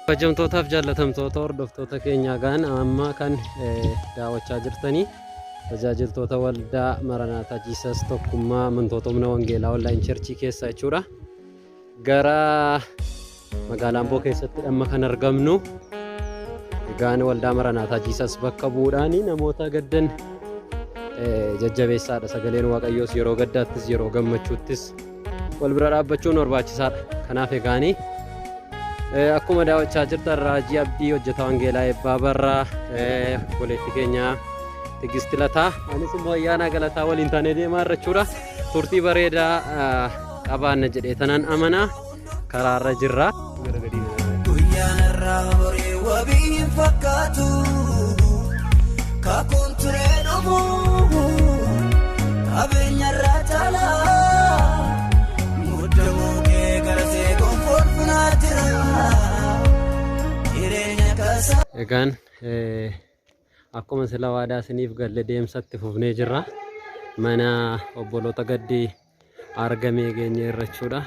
Kabajamtootaaf jaallatamtoota hordoftoota keenyaa gaan amma kan daawwachaa jirtanii tajaajiltoota waldaa Maranaataa Jiisas tokkummaa amantoota humna wangeelaa online church keessa jechuudha. Gara magaalaa Amboo keessatti amma kan argamnu egaan waldaa Maranaataa Jiisas bakka bu'uudhaan namoota gaddan jajjabeessaadha. Sagaleen Waaqayyoos yeroo gaddaattis yeroo gammachuuttis wal bira dhaabbachuun barbaachisaadha. Kanaaf egaanii akkuma daawwachaa jirtan Raajii Abdii hojjetaa Wangeelaa Eebbaa Barraa obboleetti keenya Tigisti Lataa anis immoo Ayyaanaa Galataa waliin taanee deemaa irra jechuudha. Turtii bareedaa qabaanna jedhee tanan amana karaarra jirra. Guyyaan irraa horii wabii hin fakkaatu. Kakuun turee dhufu qabeenya irraa caala. Muddamuu kee garsee gonfoon funaa jira. Jireenya kasaa. Egaan akkuma sila waadaa isiniif galle deemsatti fufnee jirra. Mana obboloota gaddii argamee geenye irra jechuudha.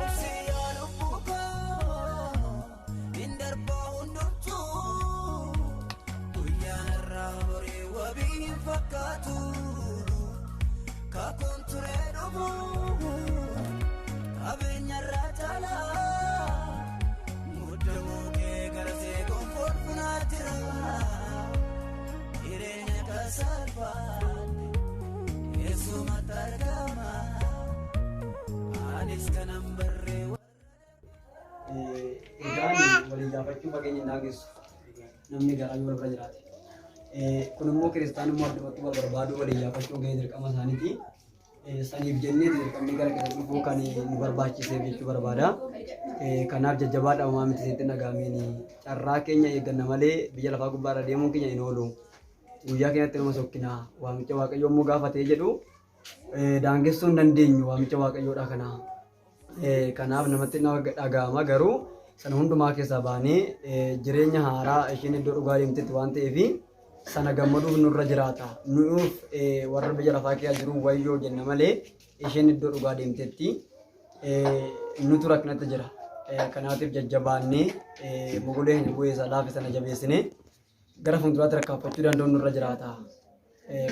Obsi yaa lubbuu koo hin darbaa hundumtuu. Guyyaan irraa horii wabii hin fakkaatu. Kakuun turee dhufu qabeenya irraa caala. Muddamuu kee garsee gonfoon funaa jira. Jireenya kasalfaatti keessumatti argama. Anis kanan barree. Egaan waliin gaafachuu fageenya hin daangessu. Namni garaa yoo irra jiraate. Kun immoo kiristaanummaa addumatti wal barbaaduu waliin gaafachuun gahee dirqama isaaniiti. Saniif jennee dirqamni gara keessa dhufuu kan nu barbaachiseef jechuu barbaada. Kanaaf jajjabaadha homaa miti isinitti dhaga'ameen carraa keenya eegganna malee biyya lafaa gubbaarra deemuun keenya hin oolu. Guyyaa keenyatti nama sokkina waamicha waaqayyoo immoo gaafatee jedhu daangessuu hin dandeenyu waamicha waaqayyoodha kana. Kanaaf namatti dhaga'ama garuu sana hundumaa keessaa baanee jireenya haaraa isheen iddoo dhugaa deemtetti waan ta'eef sana gammaduuf nurra jiraata. Nuuf warra biyya lafaa keessa jiru wayyoo jenna malee isheen iddoo dhugaa deemtetti nutu rakkinatti jira. Kanaatiif jajjabaannee mogolee keenya bu'ee isa laafe sana jabeessinee gara fuulduraatti rakkaffachuu danda'uun nurra jiraata.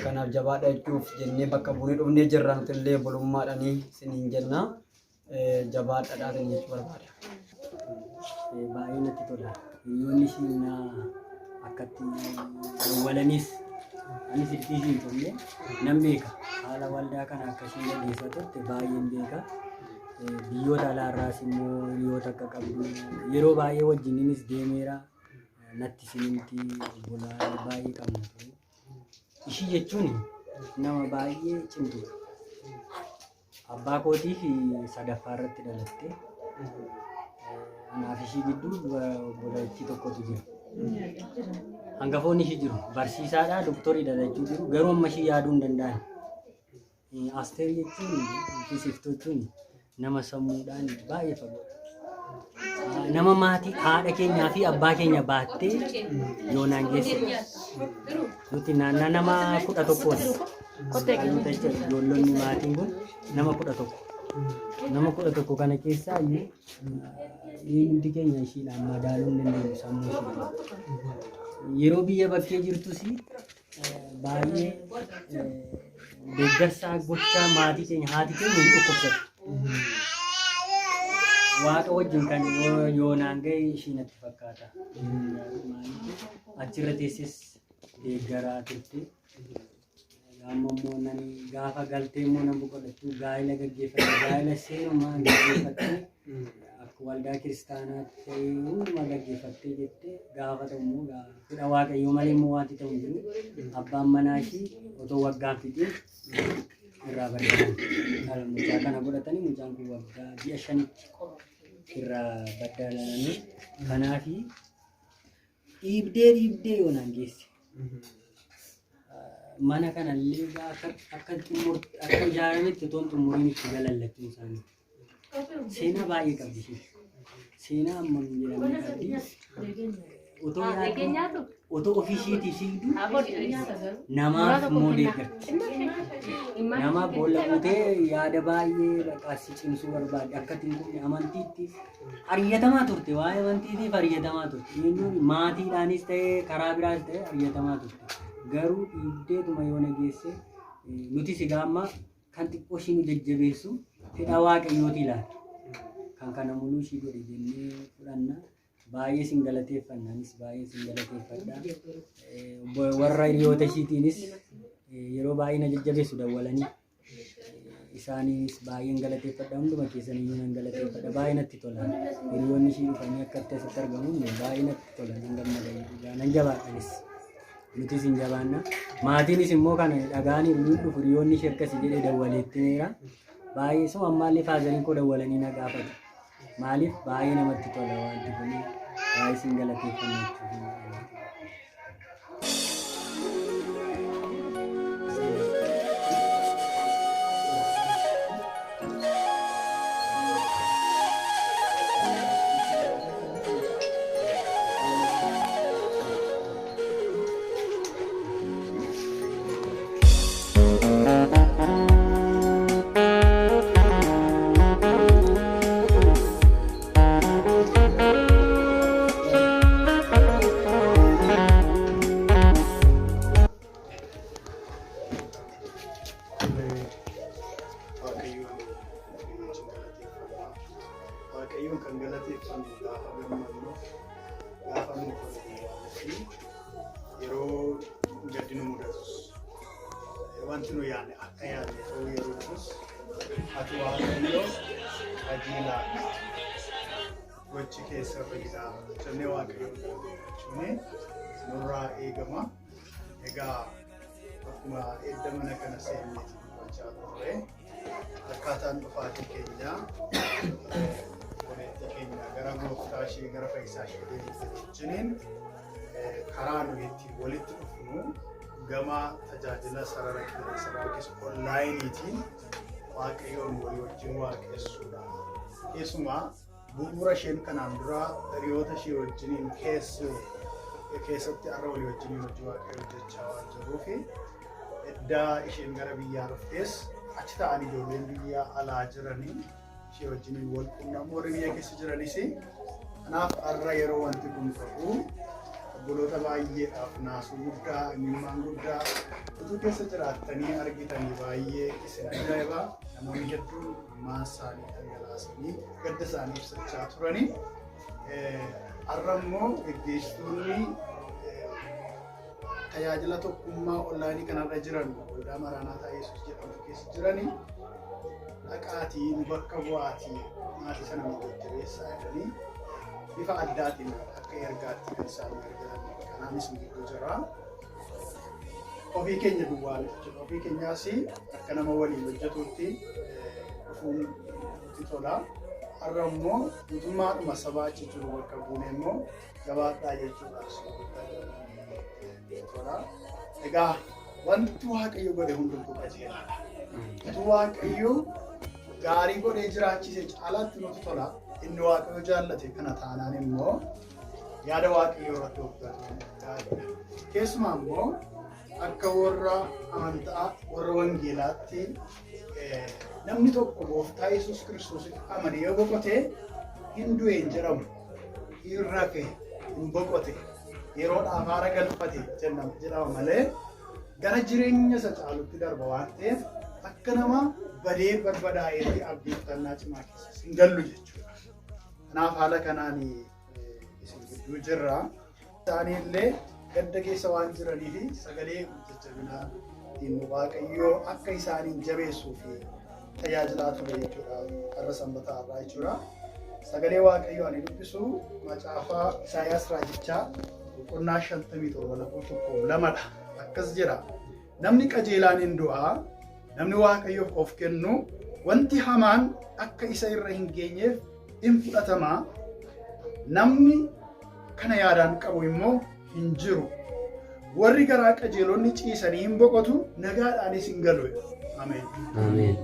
Kanaaf jabaadha jechuuf jennee bakka buunee dhufnee jirra nuti illee obbolummaadhaanii isiniin jenna. Jabaadhaadhaa isin jechuu barbaada. Baay'ee natti tola. Hiriyoonni ishii na akkatti dawwalanis ani silkii ishii hin turre nan beeka. Haala waldaa kana akka isheen gaggeessaa turte baay'een beeka. Biyyoota alaarraas immoo hiriyoota akka qabdu yeroo baay'ee wajjininis deemeera. Natti isinimti obbolaa baay'ee qabna ture. Ishii jechuun nama baay'ee cimtuudha. Abbaa kootii fi sadaffaa irratti dhalatte. Anaaf ishii gidduu obboleettii tokkotu jira. Hangafoonni ishii jiru. Barsiisaadha, doktoriidha jechuu jiru. Garuu amma ishii yaaduu hin danda'an. Asteer jechuun yookiis Iftuu jechuun nama sammuudhaan baay'ee fagoodha. Nama maatii haadha keenyaa fi abbaa keenya baattee yoonaan geesse. Nuti naannaa nama 11ti. Dhaloota jechuudha. Ijoollonni maatiin kun nama 11. Nama 11 kana keessaa iyyuu hundi keenya ishiidhaan madaaluu hin dandeenyu sammuu ishiitiin. Yeroo biyya bakkee jirtus baay'ee deeggarsa gochaa maatii keenya haati keenya hin dhukkubsatu. Waaqa wajjin kan yoonaan ga'e ishii natti fakkaata. Maaliif achirra teesses deeggaraa turte. Amma immoo nan gaafa galtee immoo nan boqodhattu gaa'ela gaggeeffatte gaa'ela seenumaa gaggeeffatte. Waldaa kiristaanaatti ta'ee hundumaa gaggeeffattee jettee gaafa ta'u immoo fedha Waaqayyoo malee immoo wanti ta'u hin jiru. Abbaan manaa ishii otoo waggaan fixiin irraa baddan. Mucaa kana godhatanii mucaan kun waggaa ji'a 5tti irraa baddaalamanii kanaafi dhiibdee dhiibdee yoonaan geesse. Mana kanallee akka akka xumur akka ijaarametti otoo hin xumuriin itti galan lachuun isaanii. Seenaa baay'ee qabdi isheen. Seenaa hammam hin jedhamne qabdi. Otoo yaaddu otoo ofii isheetii fiigdu namaaf immoo deeggarti. Namaaf boolla qotee yaada baay'ee bakka si cimsuu barbaadde akka ittiin kufne amantiitti ariyyatamaa turte waa'ee amantiitiif ariyyatamaa turte. Eenyuun maatiidhaanis ta'ee karaa biraas ta'ee ariyyatamaa turte. Garuu dhiibdeetuma yoo nageesse nutis egaa amma kan xiqqoo ishii nu jajjabeessu fedha Waaqayyooti ilaala. Kan kana muluu ishii godhe jennee fudhanna. Baay'ee isin galateeffanna. Anis baay'ee isin galateeffadha. Warra hiriyoota ishiitiinis yeroo baay'ee na jajjabeessu dawwalanii. Isaaniinis baay'een galateeffadha. Hunduma keessaniyyuu nan galateeffadha. Baay'ee natti tola. Hiriyoonni ishii dhufanii akkatti asitti argamuun baay'ee natti tola. Nan gammada. Nan jabaadhanis. Nutis hin jabaanna. Maatiinis immoo kana dhaga'anii hin dhufu hiriyoonni ishee akkasii jedhee dawwaleettineera. Baay'ee suma ammaallee faazariin koo dawwalanii na gaafatu. Maaliif baay'ee namatti tola wanti kun baay'ee isin galateeffanna jechuudha. Waaqayyoon wajjin galateeffannaa. Waaqayyoon kan galateeffannu gaafa gammannu, gaafa nu tolu yeroo gaddi nu mudatus, wanti nu yaadne akka yaadne ta'uu yeroo dhufus, ati Waaqayyo qajeelaadha. Gochi kee sirriidha jennee Waaqayyoon galateeffachuun nurraa eegama. Egaa akkuma edda mana kana seenneeti dubbachaa turre, akkaataan dhufaatii keenyaa obboleettii keenya gara gooftaa ishee gara fayyisaa ishee deemte wajjiniin karaa nuyi ittiin walitti dhufnu gama tajaajila sarara qilleensa yookiis onlaayiniitiin Waaqayyoon walii wajjin waaqessuudha. Keessumaa bu'uura isheen kanaan dura hiriyoota ishee wajjiniin keessatti har'a walii wajjiniin hojii Waaqayyoo hojjechaa waan jirruufi eddaa isheen gara biyyaa dhuftes achi ta'an ijoolleen biyya alaa jiranii ishee wajjiniin wal quunnamu warri biyya keessa jiranis. Kanaaf har'a yeroo wanti kun ta'u obboloota baay'eedhaaf naasuu guddaa, imimmaan guddaa utuu keessa jiraattanii argitanii baay'ee isin ajaa'iba. Namoonni hedduun imimmaan isaanii dhangalaasanii gadda isaanii ibsachaa turanii. Har'a immoo geggeessitoonni tajaajila tokkummaa onlaayinii kanarra jiran waldaa Maraanaataa Yesuus jedhamu keessa jiranii dhaqaatii nu bakka bu'aatii maatii sana nu jajjabeessaa jedhanii bifa addaatiin akka ergaatti kan isaan nu ergan kanaanis nu gidduu jira. Ofii keenya duwwaa miti jechuudha. Ofii keenyaas akka nama waliin hojjetuutti dhufuun nutti tola. Har'a immoo guutummaadhuma sabaa achi jiru bakka buune immoo jabaadhaa jechuudha. Tola. Egaa wanti Waaqayyo godhe hundumtuu qajeelaadha. Utuu Waaqayyo gaarii godhee jiraachise caalaatti nutti tola. Inni Waaqayyo jaallate kana taanaan immoo yaada Waaqayyoo irratti of gatuun gaariidha. Keessumaa immoo akka warra amantaa warra wangeelaatti namni tokko gooftaa Yesuus Kiristoositti amane yoo boqote hin du'e hin jedhamu. Hin rafe, hin boqote, yeroodhaaf haara galfate jedhama malee gara jireenya isa caalutti darba waan ta'eef akka nama badee barbadaa'eetti abdii kutannaa cimaa keessa hin gallu jechuudha. Kanaaf haala kanaan isin gidduu jirra. Isaanii illee gadda keessa waan jiranii fi sagalee jajjabinaa ittiin Waaqayyoo akka isaaniin jabeessuu fi tajaajilaa ture jechuudha. Har'a sanbata har'aa jechuudha. Sagalee Waaqayyoo ani dubbisu macaafa Isaayyaas Raajichaa boqonnaa 57 lakkoofsa 1 2dha. Akkas jedha. Namni qajeelaan hin du'a, namni Waaqayyoof of kennu wanti hamaan akka isa irra hin geenyeef in fudhatama. Namni kana yaadaan qabu immoo hin jiru. Warri garaa qajeelonni ciisanii hin boqotu, nagaadhaanis hin galu. Ameen. Ameen.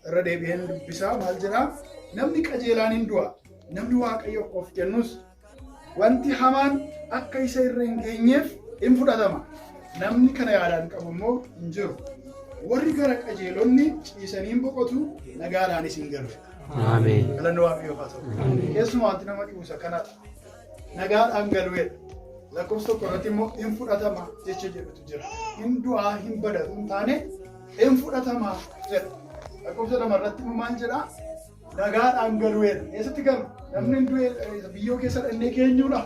Irra deebi'een dubbisaa maal jedhaa? Namni qajeelaan hin du'a. Namni Waaqayyoof of kennus wanti hamaan akka isa irra hin geenyeef in fudhatama. Namni kana yaadaan qabu immoo hin jiru. Warri gara qajeelonni ciisanii hin boqotu, nagaadhaanis hin galu. Ameen. Galanni Waaqayyoof haa ta'u. Keessumaa wanti nama dhibu isa kanadha. Nagaadhaan galuudha. Lakkoofsa tokko irratti immoo in fudhatama jecha jedhutu jira. Hin du'aa hin badatu hin taane in fudhatama jedha. Lakkoofsa 2 irratti immoo maal jedhaa? Nagaadhaan galuudha. Eessatti galu? Namni hin du'e biyyoo keessa dhannee keenyuudha.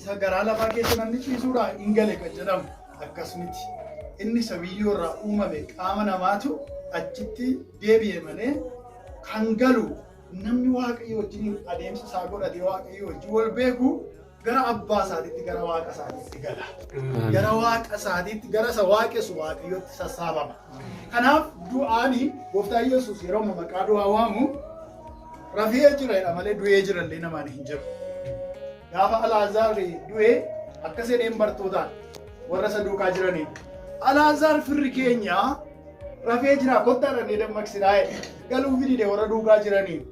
Isa garaa lafaa keessa namni ciisuudha hin gale kan jedhamu akkas miti. Inni isa biyyoo irraa uumame qaama namaatu achitti deebi'e malee kan galu namni Waaqayyo wajjin adeemsa isaa godhate Waaqayyo wajjin wal beeku gara abbaa isaatiitti gara waaqa isaatiitti gala. Gara waaqa isaatiitti gara isa waaqessu Waaqayyotti sassaabama. Kanaaf du'aani gooftaa Yesuus yeroo amma maqaa du'aa waamu rafee jira jedha malee du'ee jira illee namaan hin jiru. Gaafa Alaazaar du'ee akkas jedheen bartootaan warra isa duukaa jiraniin Alaazaar firri keenya rafee jira kottaa dhannee dammaqsinaa jedhe. Galuu fidide warra duukaa jiraniin.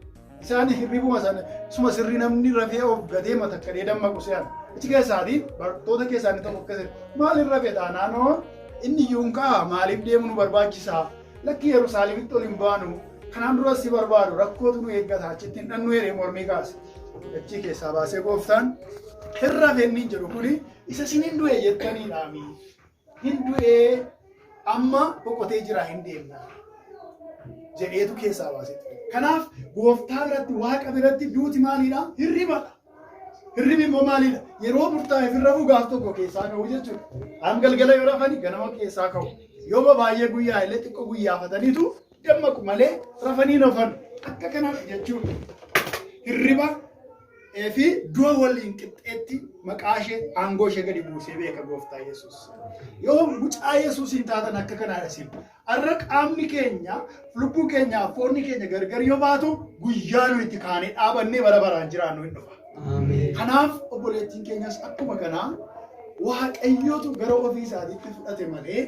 Isaan hirribuma sana suma sirrii namni rafee of gatee matakkadee dammaqu se'an. Achi keessaatii bartoota keessaa inni tokko akkas jedhe maaliif rafee taanaanoo inni iyyuu hin ka'a maaliif deemu nu barbaachisaa lakki Yerusaalemitti ol hin baanu kanaan duras si barbaadu rakkootu nu eeggata achitti hin dhannu jedhee mormii kaase. Achii keessaa baasee gooftaan hin rafe inni jedhu kuni isa isin hin du'e jettaniidhaami. Hin du'ee amma boqotee jira hin deemna jedheetu keessaa baasee ture. Kanaaf gooftaa biratti waaqa biratti duuti maaliidha? Hirribadha. Hirribi immoo maaliidha? Yeroo murtaa'eef hin rafuu gaaf tokko keessaa ka'u jechuudha. Am galgala yoo rafani ganama keessaa ka'u. Yooma baay'ee guyyaa illee xiqqoo guyyaafataniitu dammaqu malee rafanii hin hafan. Akka kanaadha jechuudha. Hirriba fi du'a waliin qixxeetti maqaa ishee aangoo ishee gadi buusee beeka gooftaa Yesuus. Yoo mucaa Yesuusiin taatan akka kanaadha isin. Har'a qaamni keenya lubbuu keenya foonni keenya gargar yoo baatu guyyaa nu itti kaanee dhaabannee bara baraan jiraannu hin dhufa. Kanaaf obboleettiin keenyas akkuma kanaa Waaqayyootu gara ofii isaatiitti fudhate malee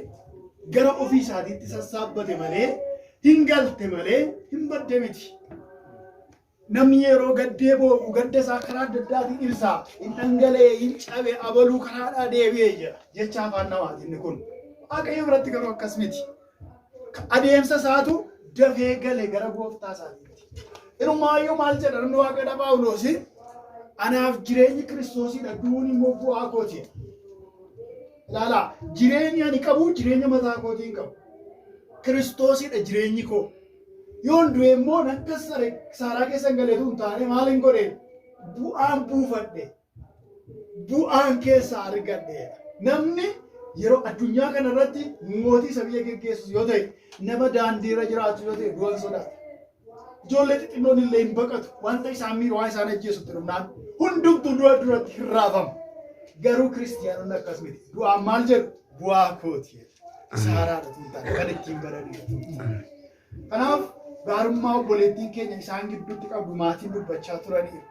gara ofii isaatiitti sassaabbate malee hin galte malee hin badde miti. Namni yeroo gaddee boo'u gadda isaa karaa adda addaatiin ibsa. Hin dhangala'e, hin cabe, abaluu karaadhaa deebi'e jedha. Jecha afaan namaati inni kun. Waaqayyo biratti garuu akkas miti. Adeemsa isaatu dafee gale gara gooftaa isaatiitti. Inumaayyuu maal jedha namni Waaqayyoodha Phaawulos anaaf jireenyi Kiristoosidha du'uun immoo bu'aa kooti. Ilaalaa jireenyi ani qabu jireenya mataa kootii hin qabu. Kiristoosidha jireenyi koo. Yoon du'e immoo akka saaraa keessa hin galeetu hin taane maal hin godhe bu'aan buufadhe bu'aan keessaa argadhe. Namni yeroo addunyaa kana irratti mootii isa biyya geggeessus yoo ta'e nama daandiirra jiraatu yoo ta'e du'an sodaata. Ijoollee xixinnoon illee hin baqatu wanta isaan miidhu waan isaan ajjeesutti dhumnaan hundumtuu du'a duratti hin raafamu. Garuu kiristiyaanonni akkas miti. Du'aan maal jedhu bu'aa kooti. Saaraadha tun taane kan ittiin baranidha. Kanaaf gaarummaa obboleettiin keenya isaan gidduutti qabdu maatiin dubbachaa turaniiru.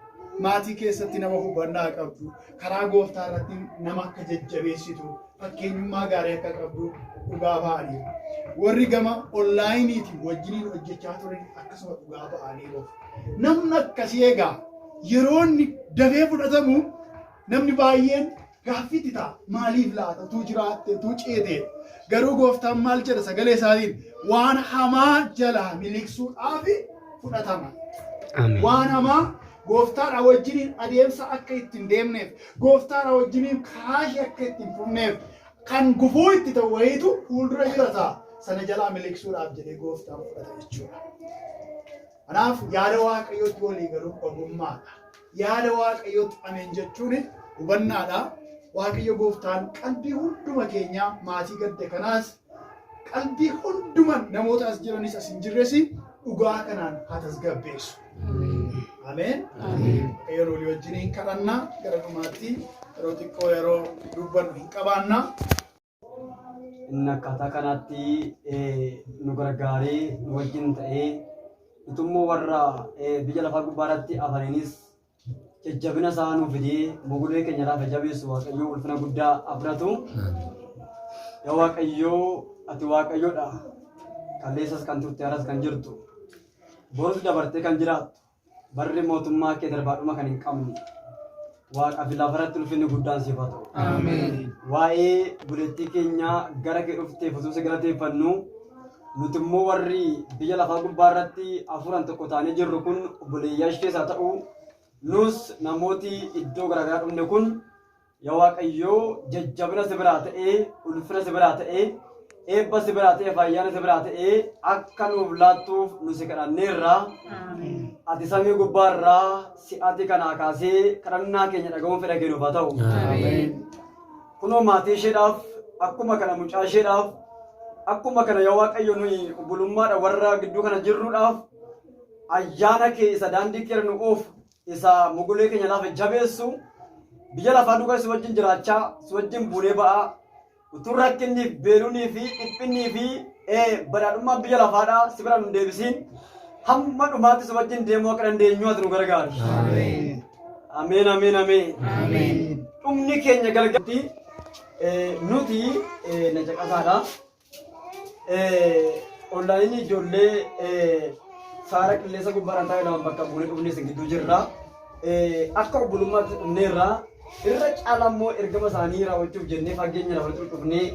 Maatii keessatti nama hubannaa qabdu, karaa gooftaa irratti nama akka jajjabeessitu, fakkeenyummaa gaarii akka qabdu dhugaa ba'aniiru. Warri gama onlaayiniitiin wajjiniin hojjechaa turan akkasuma dhugaa ba'aniiru. Namni akkasii egaa yeroo inni dafee fudhatamu namni baay'een gaaffiitti ta'a. Maaliif laata? Utuu jiraatte, utuu ceete. Garuu gooftaan maal jedha sagalee isaatiin waan hamaa jalaa miliqsuudhaaf fudhatama. Waan hamaa gooftaadha wajjiniin adeemsa akka ittiin deemneef, gooftaadha wajjiniin karaa ishee akka ittiin fufneef kan gufuu itti ta'u wayiitu fuuldura jira ta'a. Sana jalaa miliqsuudhaaf jedhee gooftaan fudhata jechuudha. Kanaaf yaada Waaqayyootti walii galuun ogummaadha. Yaada Waaqayyootti ameen jechuun hubannaadha. Waaqayyo gooftaan qalbii hunduma keenyaa maatii gadde kanaas qalbii hunduma namoota as jiranis as hin jirres dhugaa kanaan haa tasgabbeessu. Ameen. Waaqayyoon walii wajjin hin kadhannaa gara dhumaatti yeroo xiqqoo yeroo dubbannu hin qabaannaa. Inni akkaataa kanaatti nu gargaaree nu wajjin ta'ee utummoo warra biyya lafaa gubbaarratti hafaniinis jajjabina isaa nuuf fidee mogolee keenya lafa jabeessu Waaqayyoo ulfina guddaa haa fudhatu. Yaa Waaqayyoo, ati Waaqayyoodha. Kaleessas kan turte, har'as kan jirtu. Borus dabartee kan jiraattu. Barri mootummaa kee darbaadhuma kan hin qabne. Waaqa fi lafarratti ulfinni guddaan siif haa ta'u. Waa'ee bulettii keenyaa gara kee dhufteef utuu si galateeffannu, nuti immoo warri biyya lafaa gubbaa irratti hafuuraan tokko taanee jirru kun obboleeyyaa ishees haa ta'u, nus namooti iddoo garaagaraa dhufne kun, yaa Waaqayyoo, jajjabina si biraa ta'ee, ulfina si biraa ta'ee, eebba si biraa ta'ee, ayyaana si biraa ta'ee akka nuuf laattuuf nu si kadhanneerra. Ati samii gubbaarraa si'aati kanaa kaasee kadhannaa keenya dhaga'uun fedha kennuuf haa ta'u. Kunoo maatii isheedhaaf, akkuma kana mucaa isheedhaaf, akkuma kana yaa Waaqayyo nuyi obbolummaadha warra gidduu kana jirruudhaaf ayyaana kee isa daandii keera nu oofu, isa mogolee keenya lafa jabeessu, biyya lafaa duukaa si wajjin jiraachaa, si wajjin buunee ba'aa utuu rakkinniif beeluunii fi dhiphinnii fi badhaadhummaan biyya lafaadhaa si bira nu deebisiin hamma dhumaatti si wajjin deemuu akka dandeenyu ati nu gargaari. Ameen, ameen, ameen. Dhumni keenya galgalatti nuti na caqasaadha. Onlaayinii ijoollee saara qilleensa gubbaadhaan taa'e lamaan bakka buunee dhufnee isin gidduu jirra. Akka obbolummaatti dhufneerra. Irra caalaa immoo ergama isaanii raawwachuuf jennee fageenya lafa dhufnee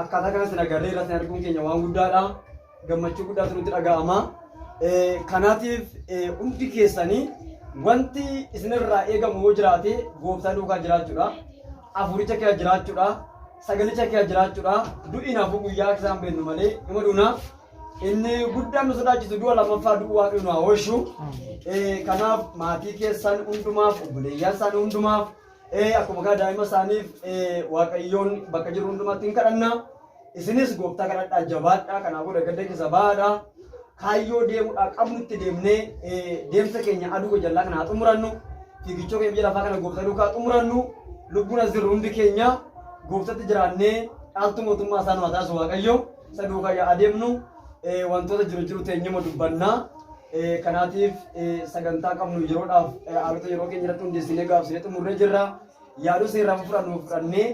akkaataa kanas isin agarree irra isin arguun keenya waan guddaadha. Gammachuu guddaatu nutti dhaga'ama. Kanaatiif hundi keessanii wanti isinirraa eegamu yoo jiraate gooftaa duukaa jiraachuudha. Afuricha keessa jiraachuudha. Sagalicha keessa jiraachuudha. Du'i naafuu guyyaa isaan beennu malee hima duuna. Inni guddaan nu sodaachisu du'a lammaffaa du'u, Waaqayyo nu haa oolchu. Kanaaf maatii keessan hundumaaf, obboleeyyan isaanii hundumaaf, akkuma kana daa'ima isaaniif Waaqayyoon bakka jiru hundumaatti hin kadhanna. Isinis gooftaa kadhadhaa, jabaadhaa. Kanaafuu gadda keessa bahaadha. Kaayyoo deemuudhaa qabnutti deemnee deemsa keenya aduu gajallaa kana haa xumurannu. Fiigichoo keenya biyya lafaa kana gooftaa duukaa xumurannu. Lubbuun as jirru hundi keenya gooftatti jiraannee dhaaltuu mootummaa isaa nu haa taasisu Waaqayyo. Isa duukaa yaa adeemnu, wantoota jiru jiru teenyuma dubbannaa. Kanaatiif sagantaa qabnu yeroodhaaf haalota yeroo keenya irratti hundeessinee gabaabsinee xumurree jirra. Yaaduu seeraan fudhannu fudhannee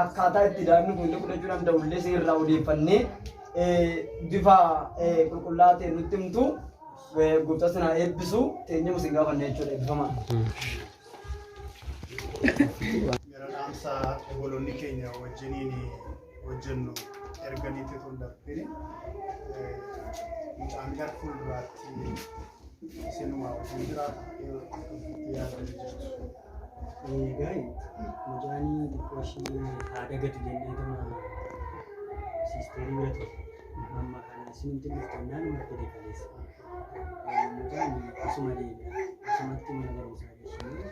akkaataa itti daa'imni kun illee guddachuu danda'u illee seerraa odeeffannee bifa qulqullaa'aa ta'e nutti himtu. Gooftaa sinaa eebbisu, teenyuma isin gaafanne jechuudha, eebbifamaa. Gara dhaamsa obboloonni keenya wajjiniin hojjennu erganitti tun darbine, mucaan gara fuulduraatti isinuma wajjin jiraata yaadanii jirtu. Egaa mucaan xiqqoo ishii haadha gadi jennee tuma siisteerii bira ture. Amma kana isinumti dhuftannaan marti kaleessa. Mucaan asuma deebi'a. Asumatti mana barumsaa gashinee,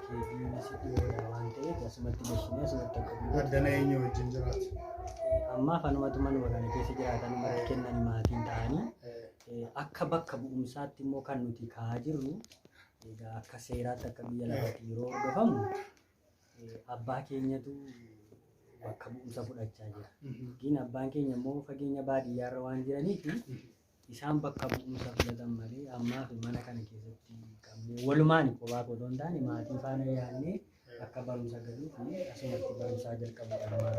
keejii si dhiyoodha waan ta'eef asumatti gashinee asumatti akka guddatu. Addana eenyu wajjin jiraatu? Ammaaf anumatu manuma kana keessa jiraatan mara kennan maatiin ta'anii akka bakka bu'umsaatti immoo kan nuti kaa'aa jirru, egaa akka seeraatti akka biyya lafaatti yeroo hordofamu abbaa keenyatu bakka bu'umsa fudhachaa jira. Gin abbaan keenya immoo fageenya baadiyyaarra waan jiraniif isaan bakka bu'umsa fudhatan malee ammaaf mana kana keessatti qabnee walumaan kophaa otoo hin taane maatii faana yaadnee akka barumsa galuu fi asumatti barumsaa jalqabuudha nama.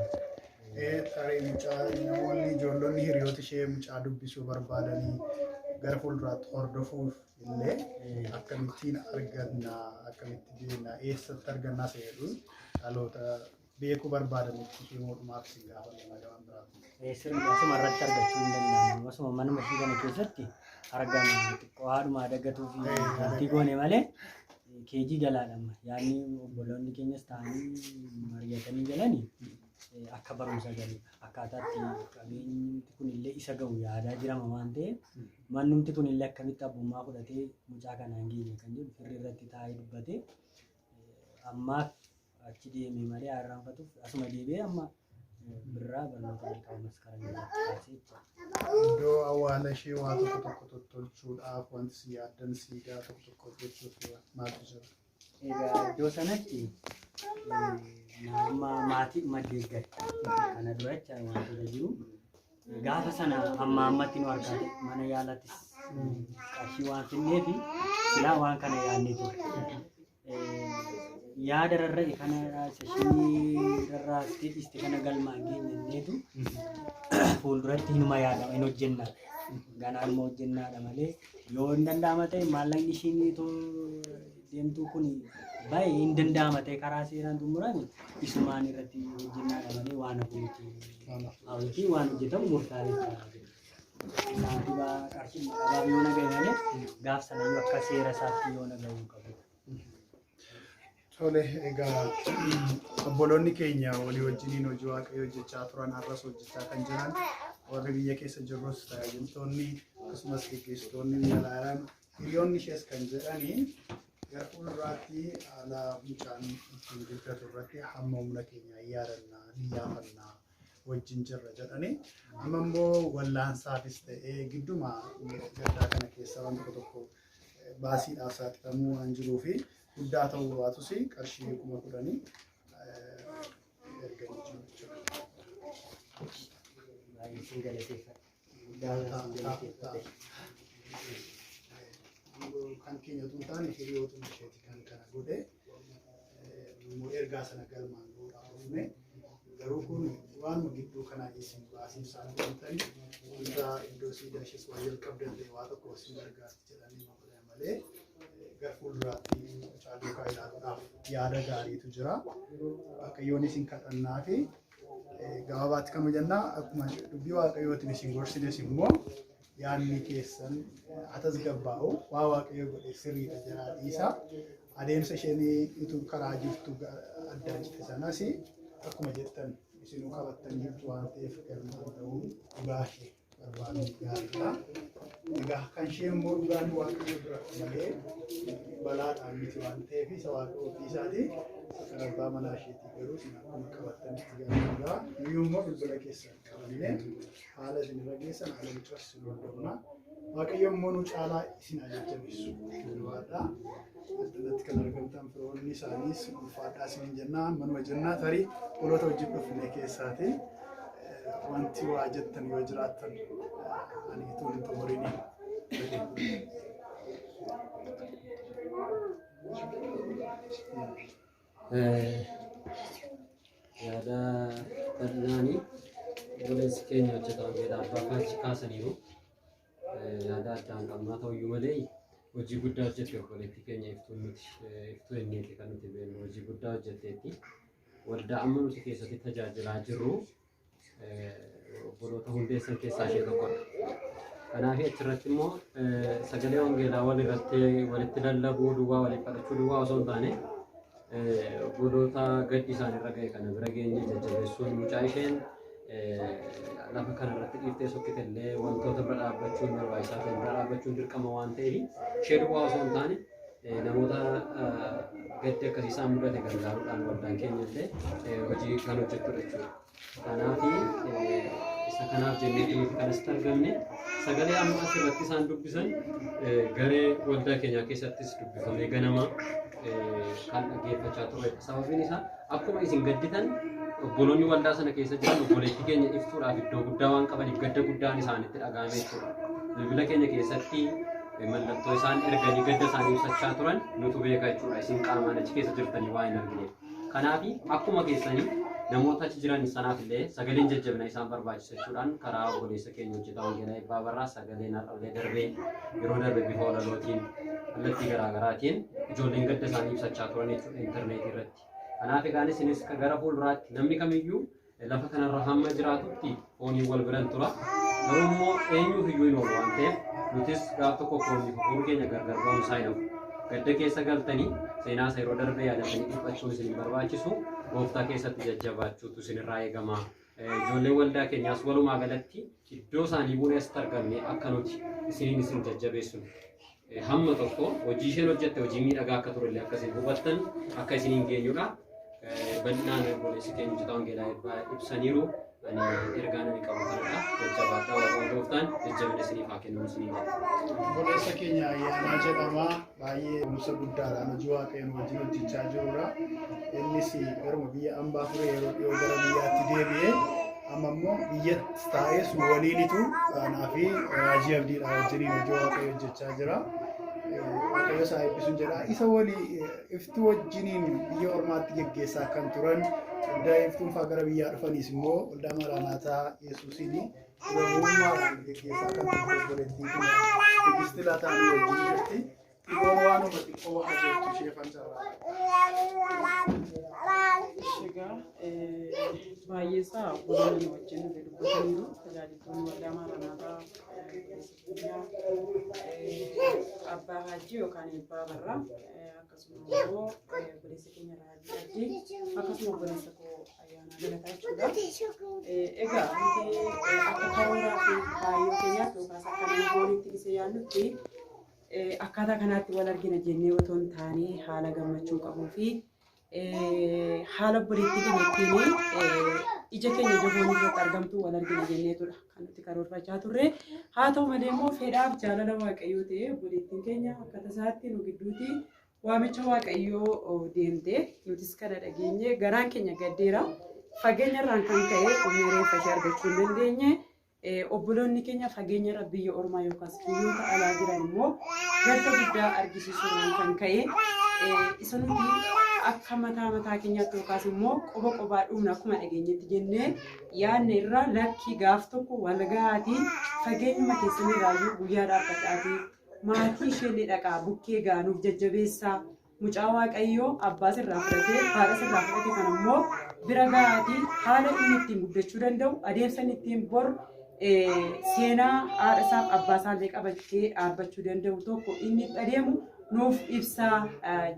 Tarii mucaa namoonni ijoollonni hiriyoota ishee mucaa dubbisuu barbaadanii gara fuulduraatti hordofuuf illee akkamittiin arganna, akkamitti beekna, eessatti argannaa isa jedhu dhaloota beekuu barbaadanitti himuudhumaaf isin gaafanne malee waan biraati. Sirni asuma irratti argachuu hin danda'amu. Asuma manuma ishii kana keessatti argama. Xiqqoo haadhuma dagatuu fi wanti goone malee keejii galaadha amma. Yaadni obboloonni keenyas ta'anii mari'atanii galanii akka barumsa galuudha. Akkaataa itti qabeenyi kun illee isa ga'u yaadaa jirama waan ta'eef mannumti kun illee akkamitti abbummaa fudhatee mucaa kanaan geenye kan jedhu firri irratti taa'ee dubbatee ammaaf achi deeme malee har'aanfatuuf asuma deebi'ee amma Birraa barnoota jalqaba Maskaramii irratti kaasee jechuudha. Iddoo awwaala ishee waa tokko tokko tottolchuudhaaf wanti si yaaddan siidaa tokko tokko hojjechuuf maaltu jira? Egaa iddoo sanatti nama maatii dhuma deeggare. Kana dura jecha wantoota jiru. Gaafa sana amma ammatti nu harkaa ta'e mana yaalattis qarshii waan finneefi silaa waan kana yaadnee ture. Yaada rarra'e kana ishii rarraastee dhiiste kana galmaan geenyenneetu fuulduratti hinuma yaadama hin hojjenna. Ganaa immoo hojjennaadha malee yoo hin danda'ama ta'e maallaqni ishiin itoo deemtuu kun baay'ee hin danda'ama ta'e karaa seeraan xumurame isumaan irratti hojjennaadha malee waan hafu miti. Hawwitii waan hojjetamu murtaa'ee jira. Sa'aatii qarshii dhabaaf yoo nagaye malee gaaf sanayyuu akka seera isaatti yoo nagahuu qabu. Tole, egaa obboloonni keenya walii wajjiniin hojii Waaqayyoo hojjechaa turan, har'as hojjechaa kan jiran, warri biyya keessa jirrus, tajaajiltoonni akkasumas geggeessitoonni biyya alaa, hiriyoonni ishees kan jedhanii, gara fuulduraatti haala mucaan ittiin guddatu irratti hamma humna keenya yaadannaa ni yaafannaa, wajjin jirra jedhanii. Amma immoo wallaansaafis ta'ee gidduma gaddaa kana keessa waan tokko tokko baasiidhaaf saaxilamuu waan jiruu fi guddaa ta'uu baatus qarshii 10,000 erganii jiru jechuudha. Baay'ee isin galateeffadha. Guddaa isin galateeffadha. Kan keenya utuu hin taane hiriyootuma isheeti kan kana godhe. Immoo ergaa sana galmaan gahuudhaaf dhufne. Garuu kun waanuma gidduu kanaa isin baasiif saaxilamtanii wanta iddoo siidaa ishees waa jalqabdan ta'e waa tokko isin gargaarti jedhanii godhan malee, gara fuulduraatti mucaa duukaa ilaaluudhaaf yaada gaariitu jira. Waaqayyoon isin kadhannaa fi gabaabaatti kan hojjannaa akkuma dubbii Waaqayyootiin isin gorsines immoo yaadni keessan haa tasgabbaa'u, waa Waaqayyo godhe sirriidha jedhaa dhiisaa. Adeemsa isheen utuu karaa jirtu addaan cite sanas akkuma jettan isinuu qabattan jirtu waan ta'eef galmaan ta'uu dhugaa ishee barbaadu gaariidha. Egaa kan ishee immoo dhugaan Waaqayyo bira malee balaadhaan miti waan ta'eef isa Waaqayyo ofiisaati. Kan abbaa manaa isheetii garuu isin akkuma qabattanitti gaariidha. Nuyi immoo bilbila keessan qabannee haala isin irra geessan, haala mucaas isin hordofna. Waaqayyo immoo nu caalaa isin haa jajjabeessu. Jabaadhaa. Asirratti kan argamtan firoonni isaaniis ulfaadhaa isiniin jennaa, manuma jennaa. Tarii obboloota wajjin dhufne keessaati wanti waa jettan yoo jiraattan, ani utuu hin xumurini. Yaada bal'inaanii obboleessi keenya hojjetaa wangeelaa abbaa kaachi kaasaniiru. Yaada addaan qabnaa ta'uyyuu malee hojii guddaa hojjette obboleettii keenya Iftuun. Nuti Iftuu enneeti kan nuti beeknu, hojii guddaa hojjetteetti. Waldaa amma nuti keessatti tajaajilaa jirru obboloota hundeessan keessaa ishee tokkodha. Kanaaf achirratti immoo sagalee wangeelaa wal irratti walitti lallabuu duwwaa, waliif kadhachuu duwwaa osoo hin taane, obboloota gaddi isaanirra ga'e kana bira geenye jajjabeessuun, mucaa isheen lafa kanarratti dhiiftee sokkite illee wantoota bira dhaabbachuun barbaachisaa ta'e bira dhaabbachuun dirqama waan ta'eef, ishee duwwaa osoo hin taane namoota gaddi akkasii isaan mudate gargaaruudhaan waldaan keenya illee hojii kan hojjettudha jechuudha. Kanaaf isa kanaaf jennee nuti kan asitti argamne, sagalee amma asirratti isaan dubbisan garee waldaa keenyaa keessattis dubbifamee ganama kan dhaggeeffachaa turedha. Sababiin isaa akkuma isin gadditan obboloonni waldaa sana keessa jiran obboleettii keenya Iftuudhaaf iddoo guddaa waan qabaniif gadda guddaan isaanitti dhaga'ame jechuudha. Bilbila keenya keessatti mallattoo isaan erganii gadda isaanii ibsachaa turan nutu beeka jechuudha. Isin qaamaan achi keessa jirtanii waa hin argineef. Kanaaf akkuma keessanii namoota achi jiran sanaaf illee sagaleen jajjabina isaan barbaachisa jechuudhaan karaa obboleessa keenya hojjetaa wangeelaa Eebbaa Barraa sagaleen har'allee darbee, yeroo darbe bifa walalootiin, kallattii garaagaraatiin ijoolleen gadda isaanii ibsachaa turan jechuudha intarneetii irratti. Kanaaf egaan isinis gara fuulduraatti namni kamiyyuu lafa kanarra hamma jiraatutti fooniin wal biran tura. Garuu immoo eenyuuf iyyuu hin oolu waan ta'eef nutis gaaf tokko foonii fi hafuurri keenya gargar ba'uun isaa hin hafu. Gadda keessa galtanii seenaa isa yeroo darbe yaadatanii dhiphachuun isin hin barbaachisu. Gooftaa keessatti jajjabaachuutu isinirraa eegama. Ijoolleen waldaa keenyaas walumaa galatti iddoo isaanii buunee asitti argamne akka nuti isiniin isin jajjabeessinu. Hamma tokko hojii isheen hojjette hojii miidhagaa akka turellee akka isin hubattan akka isiniin geenyudha. Bal'inaan obboleessi keenya hojjetaa wangeelaa Eebbaa ibsaniiru. Ani ergaan ani qabu kanadha. Jajjabaadhaa Waaqayyo gooftaan jajjabina isiniif haa kennu isiniin jedha. Obboleessa keenya Ayyaanaa jedhama. Baay'ee barumsa guddaadhaan hojii Waaqayyoon wajjin hojjechaa jirudha. Innis garuma biyya ambaa ture yeroo dhiyoo gara biyyaatti deebi'ee amma immoo biyyatti taa'ees nu waliinitu anaa fi Raajii Abdiidha wajjiniin hojii Waaqayyoo hojjechaa jira. Waaqayyo isaa eebbisuun jedha. Isa walii iftuu wajjiniin biyya ormaatti geggeessaa kan turan waldaa iftuun fa'aa gara biyyaa dhufaniis immoo waldaa Maaraanaataa Yesuusiin dura bu'ummaadhaan geggeessaa kan turte obboleettiin keenya Tigisti Lataa nu wajjin jirti. Xiqqoon waanuma xiqqoo haa jettu ishee fancarraa. Egaa baay'ee isaa obboloonni nu wajjin nuti dubbataniiru. Tajaajiltoonni waldaa Maaranaataa Abbaa Haajjii yookaan Eebbaa Barraa akkasuma immoo obboleessa keenya Raajii Abdii akkasuma obboleessa koo Ayyaanaa Galataa jechuudha. Egaa nuti akka karooraa fi kaayyoo keenyaatti yookaas akka nama foonitti gisee yaadnutti akkaataa kanaatti wal argina jennee otoo hin taane haala gammachuu qabuu fi haala obboleettii keenya ittiin ija keenya ija foonii irratti argamtu wal argina jenneetudha kan nuti karoorfachaa turre. Haa ta'u malee immoo fedhaaf jaalala Waaqayyoo ta'ee obboleettiin keenya akka tasaatti nu gidduuti waamicha Waaqayyoo deemte nutis kana dhageenye garaan keenya gaddeera. Fageenya irraan kan ka'e humna reeffa ishee argachuu hin dandeenye. Obboloonni keenya fageenya irra biyya ormaa yookaas biyyoota alaa jiran immoo gadda guddaa argisiisuudhaan kan ka'e isa nuti akka mataa mataa keenyaatti yookaas immoo qoba qobaa dhumna akkuma dhageenyetti jennee yaadne irra lakkii gaaf tokko wal gahaatii fageenyuma keessan irraayyuu guyyaa dhaabbadhaatii maatii isheellee dhaqaa bukkee gaanuuf jajjabeessaa mucaa Waaqayyoo abbaa sirraa fudhatee haadha sirraa fudhate kan ammoo bira gahaatii haala inni ittiin guddachuu danda'u adeemsa inni ittiin bor seenaa haadha isaaf abbaa isaallee qabatee dhaabbachuu danda'u tokko inni itti adeemu nuuf ibsaa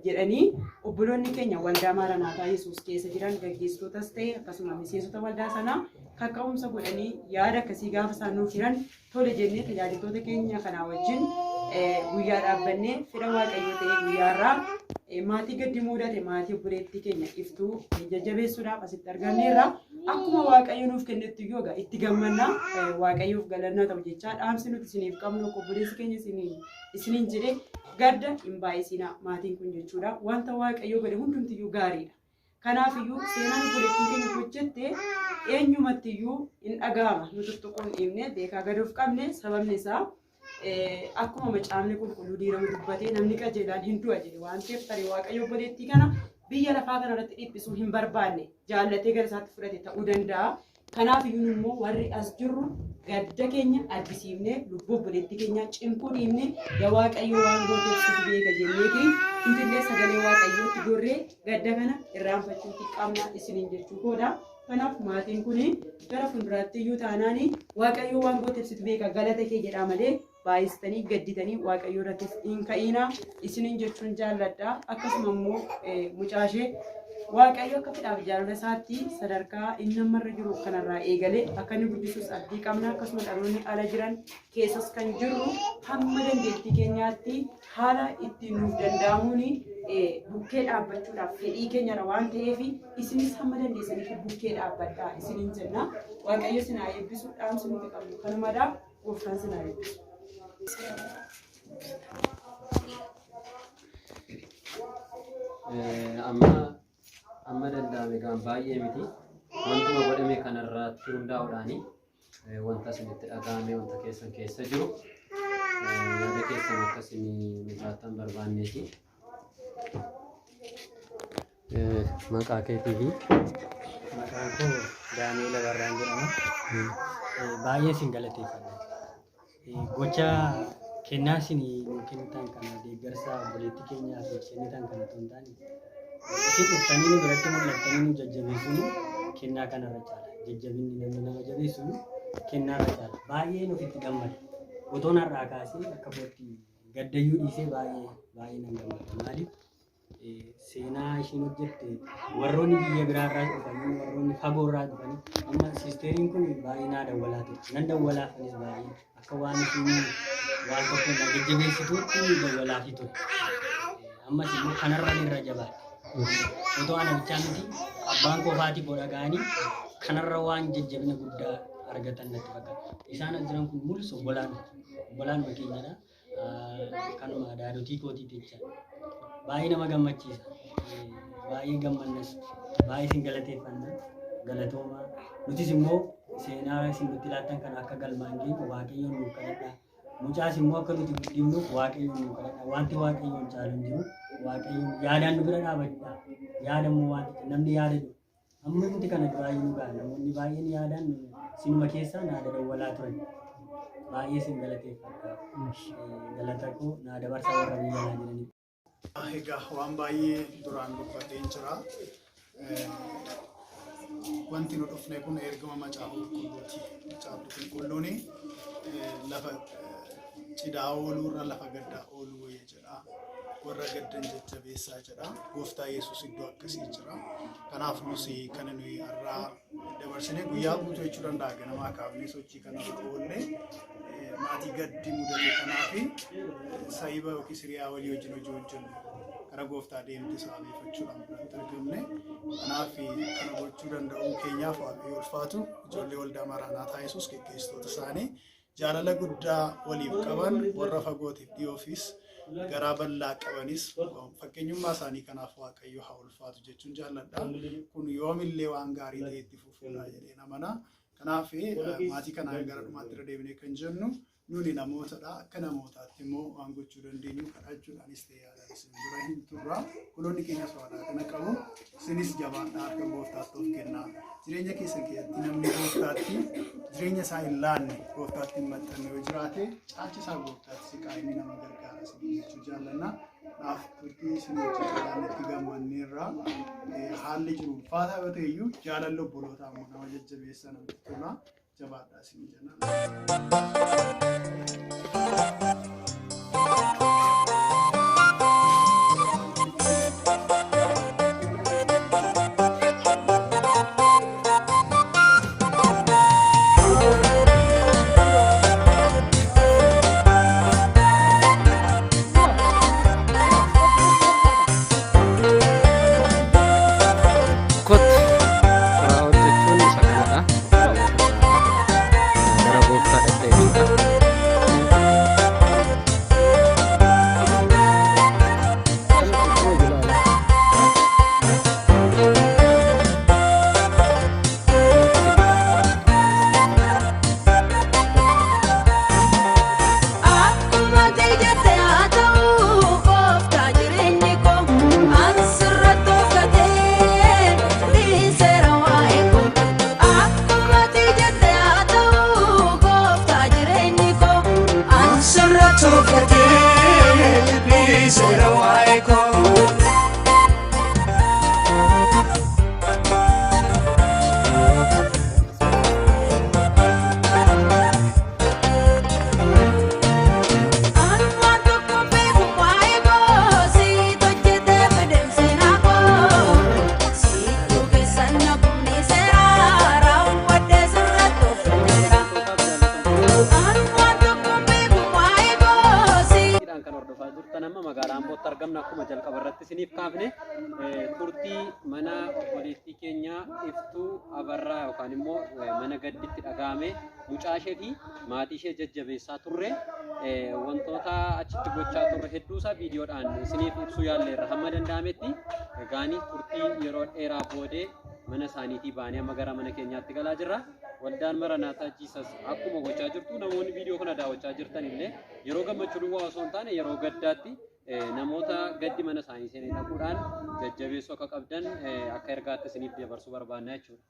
jedhanii obboloonni keenya waldaa Maaranaataa Yesuus keessa jiran gaggeessitootas ta'e akkasuma miseensota waldaa sanaa kaka'umsa godhanii yaada akkasii gaafa isaan nuuf hiran tole jennee tajaajiltoota keenya kanaa wajjin guyyaa dhaabbannee fedha Waaqayyoo ta'ee guyyaarraa maatii gaddi muudate maatii obboleettii keenya iftuu jajjabeessuudhaaf asitti argamneerra. Akkuma Waaqayyo nuuf kennetti iyyuu egaa itti gammanna Waaqayyoof galannaa ta'u jechaa dhaamsi nuti isiniif qabnu akka obboleessi keenya isiniin jedhe gadda hin baay'isinaa maatiin kun jechuudha. Wanta Waaqayyo godhe hundumtiyyuu gaariidha. Kanaaf iyyuu seenaan obboleettiin keenya hojjette eenyumatti iyyuu hin dhaga'ama. Nu tuttuquu hin dhiifne beekaa gad of qabne sababni isaa akkuma macaafni qulqulluu diiramu dubbatee namni qajeelaan hin du'a jedhe waan ta'eef tarii Waaqayyo obboleettii kana biyya lafaa kana irratti dhiphisuu hin barbaanne jaallatee gara isaatti fudhate ta'uu danda'a. Kanaaf iyyuu immoo warri as jirru gadda keenya argisiifnee lubbuu obboleettii keenyaa cinquu dhiifne yaa Waaqayyo waan gooteef situ beeka jenneeti nutillee sagalee Waaqayyootti gorree gadda kana irraanfachuuti qabna isiniin jechuu koodha. Kanaaf maatiin kun gara fuulduraatti iyyuu taanaan Waaqayyo waan gooteef situ beeka galata kee jedhaa malee baay'istanii gadditanii Waaqayyo irrattis hin ka'iinaa isiniin jechuun jaalladha. Akkasuma immoo mucaashee Waaqayyo akka fedhaaf jaalala isaatti sadarkaa inni ammarra jiru kanarraa eegalee akka inni guddisus abdii qabna. Akkasuma dhaloonni ala jiran keessas kan jirru hamma dandeettii keenyaatti haala ittiin nuuf danda'amuun bukkee dhaabbachuudhaaf fedhii keenyarra waan ta'eef isinis hamma dandeessanitti bukkee dhaabbadhaa isiniin jenna. Waaqayyo isin haa eebbisu dhaamsi nuti qabnu kanumadha. Gooftaan isin haa eebbisu. Amma amma danda'ame gaan baay'ee miti. Wantuma godhame kanarratti hundaa'uudhaani wanta isinitti dhaga'ame wanta keessan keessa jiru yaada keessan akka isin nuuf laattan barbaanneeti. Maqaa keetii fi Maqaan koo Daani'el Abarraan jedhama. Baay'ee isin galateeffadha. Gocha kennaa isin nuu kennitan kana deeggarsa obboleettii keenyaaf kennitan kana otoo hin taane isin dhuftanii nu biratti mul'attanii nu jajjabeessuun kennaa kanarra caala. Jajjabinni namni nama jabeessuun kennaarra caala. Baay'een ofitti gammada. Otoon har'aa kaasee akka kootti gaddayyuu dhiisee baay'ee baay'ee nan gammada. Maaliif seenaa ishiin hojjette warroonni biyya biraarraa dhufanii warroonni fagoorraa dhufanii amma siisteriin kun baay'ee naa dawwalaa turte. Nan dawwalaafanis baay'ee akka waan ishiin waan tokko na jajjabeessituutti dawwalaafii ture. Ammas immoo kanarra irra jabaadhe. Otoo ana bichaa miti Abbaan koo haati koo dhaga'anii kanarra waan jajjabina guddaa argatan natti fakkaata. Isaan as jiran kun mul'is obbolaanuma keenyadha. Kanuma daadotii kootiiti jechaadha. Baay'ee nama gammachiisa. Baay'ee gammannas. Baay'ee isin galateeffanna. Galatoomaa. Nutis immoo seenaa isin nutti laattan kana akka galmaan geenyu Waaqayyoon nuuf kadhadhaa. Mucaas immoo akka nuti guddifnuuf Waaqayyoon nuuf kadhadhaa. Wanti Waaqayyoon caalu hin jiru. Waaqayyoon yaadaan nu bira dhaabadhaa. Yaada immoo wanti namni yaada jiru. Amma nuti kana duraa nu ga'a. Namoonni baay'een yaadaan sinuma keessaa naa dadawwalaa turan. Baay'ee isin galateeffadha. Galata koo naa dabarsaa warra biyya alaa jiraniif. Egaa waan baay'ee duraan dubbateen jira. Wanti nu dhufne kun ergama Macaafa Qulqulluuti. Macaafni Qulqulluun lafa cidhaa ooluurra lafa gaddaa ooluu wayya jedha. Warra gaddan jajjabeessaa jedha. Gooftaa Yesuus iddoo akkasii jira. Kanaaf nus kana nuyi har'aa dabarsine guyyaa guutuu jechuu danda'a. Ganamaa kaafnee sochii kanarra oolle maatii gaddi mudate kanaaf sahiba yookiis hiriyaa walii wajjin hojii hojjennu gara gooftaa deemte sababeeffachuudhaan biratti argamne. Kanaaf kana gochuu danda'uun keenyaaf Waaqayyo ulfaatu. Ijoollee waldaa Maraanaataa Yesuus geggeessitoota isaanii jaalala guddaa waliif qaban, warra fagootiif dhiyoofis garaa bal'aa qabanis fakkeenyummaa isaanii kanaaf Waaqayyo haa ulfaatu jechuun jaalladha. Kun yoomillee waan gaarii ta'e itti fufuudha jedheen amana. Kanaaf maatii kanaan gara dhumaatti irra deebinee kan jennu nuni namootadha. Akka namootaatti immoo waan gochuu dandeenyu kadhachuudhaanis ta'e yaadaanis dura hin turra. Obboloonni keenyas waadaa kana qabu. Isinis jabaadhaa, harka gooftaatti of kennaa. Jireenya keessan keessatti namni gooftaatti jireenya isaa hin laanne, gooftaatti hin maxxanne yoo jiraate caalchisaa gooftaatti siqaa, inni nama gargaara isin jechuu jaallanna. Kanaaf turtii isin wajjin qabaannetti gammanneerra. Haalli jiru ulfaataa yoo ta'e iyyuu jaalalli obbolootaa immoo nama jajjabeessa, namatti tola. Jabaadhaa isin jenna. Kottu karaa hojjechuun isa kanadha. Gara gooftaa dhaqxe jechuudha. Akkuma ta'e jette haa ta'u gooftaa, jireenyi koo an sirratti uffatee dhiiseera waa'ee koo. Akkuma ta'e jette haa ta'u gooftaa, jireenyi koo an sirratti uffatee dhiiseera waa'ee koo. Anwaan tokko beeku waa'ee koo, siit hojjetee fidemseenaa koo, siituu keessan na kumniseera, raawwadhee sirratti of kenneera. Anwaan tokko beeku waa'ee koo siit. Dhaan kan hordofaa jirtan amma magaalaa Ambootti argamna. Akkuma jalqaba irratti isiniif kaafne, turtii mana obboleettii keenyaa Iftuu Abarraa yookaan immoo mana gadditti dhaga'ame mucaa ishee fi maatii ishee jajjabeessaa turre. Wantoota achitti gochaa turre hedduusaa viidiyoodhaan isiniif ibsuu yaalleerra hamma danda'ametti. Egaani turtii yeroo dheeraa boodee mana isaaniitii baanee amma gara mana keenyaatti galaa jirra. Waldaan Maranaataa Jiisas akkuma gochaa jirtu, namoonni viidiyoo kana daawwachaa jirtan illee yeroo gammachuu duwwaa osoo hin taane yeroo gaddaatti namoota gaddi mana isaanii seenee dhaquudhaan jajjabeessuu akka qabdan akka ergaatti isiniif dabarsuu barbaanna jechuudha.